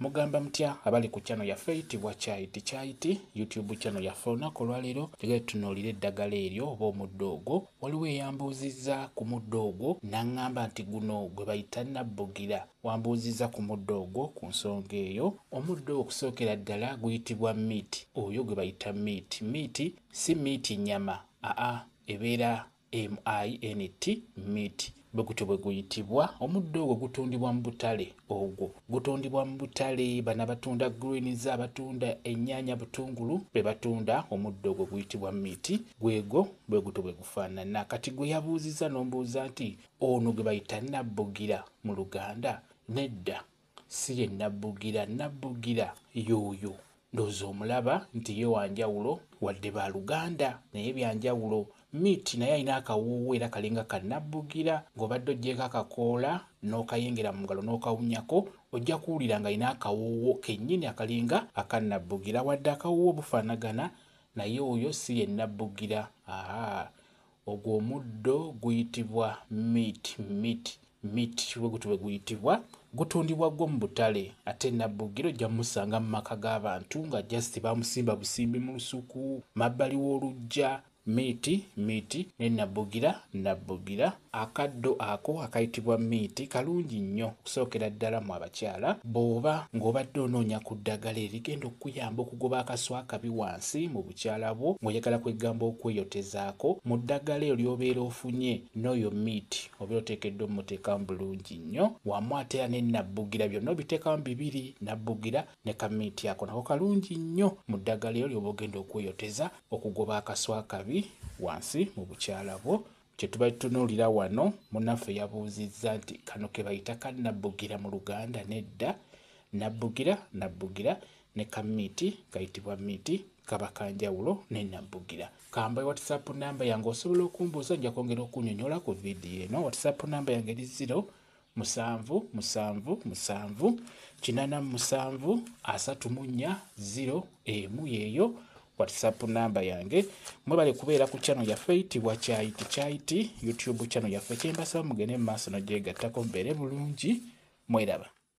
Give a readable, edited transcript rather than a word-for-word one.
Mugamba mutya abali ku channel yaffe eyitibwa Kyayiti Kyayiti YouTube channel yaffe. Olunaku olwaleero njagala tutunuulire eddagala eryo oba omuddo ogwo. Waliwo eyambuuzizza ku muddo ogwo n'aŋŋamba nti guno gwe bayita nabbugira. Wambuuzizza ku muddo ogwo ku nsonga eyo. Omuddo ogwo okusookera ddala guyitibwa meat, oyo gwe bayita meat. Meat si meat nnyama, aa ebeera MINT, meat, bwe gutyo bwe guyitibwa. Omuddo ogwo gutundibwa mu butale, ogwo gutundibwa mu butale. Bano abatunda greens, abatunda ennyaanya, butungulu be batunda omuddo ogwo guyitibwa meat, gwegwo bwe gutyo bwe gufaanana. Kati gwe yabuuzizza n'ombuuza nti ono gwe bayita nabbugira mu Luganda? Nedda, si ye nabbugira. Nabbugira y'oyo ndowooza omulaba nti ye wanjawulo, wadde ba Luganda naye byanjawulo. Meat naye alina akawoowo era kalinga kannabbugira, ng'obadde oggyeko akakoola n'okayengera mu ngalo n'okawunyako, ojja kuwulira ng'alina akawoowo kennyini akalinga akannabbugira, wadde akawoowo bufaanagana, naye oyo si ye nabbugira. Aa, ogwo omuddo guyitibwa meat, meat, meat bwe gutyo bwe guyitibwa, gutundibwa gwo mu butale. Ate nabbugira ojja mumusanga mu maka g'abantu nga just bamusimba busimbi mu lusuku, mabbali w'oluggya. Meat, meat ne nabbugira, nabbugira. Akaddo ako akayitibwa meat kalungi nnyo okusookera ddala mu abakyala. Bw'oba ng'obadde onoonya ku ddagala erigenda okukuyamba okugoba akaswa akabi wansi mu bukyala bwo, ng'oyagala kwegamba okweyotezaako, mu ddagala eryo ly'obeera ofunye n'oyo meat obeera oteekeddwa ommuteekamu bulungi nnyo, wamu ate era ne nabbugira, byonna obiteekamu bibiri, nabbugira ne ka meat ako nako kalungi nnyo mu ddagala eryo ly'oba ogenda okweyoteza okugoba akaswa akabi wansi mu bukyala bwo. Kye tuba tutunuulira wano, munnaffe yabuuzizza nti kano ke bayita kannabbugira mu Luganda? Nedda, nabbugira, nabbugira ne ka meat kayitibwa meat kaba kanjawulo ne nabbugira. Kambawe WhatsApp namba yange, osobola okumbuuza, nja kwongera okunnyonnyola ku vidiyo eno. WhatsApp namba yange eri 0 7 7 7 87 34 0 1, yeeyo WhatsApp namba yange. Mwebale kubeera ku channel yaffe eyitibwa Kyayiti Kyayiti YouTube channel yaffe. Kyembasaba mugende mu maaso n'ogyegattako, mubeere bulungi, mweraba.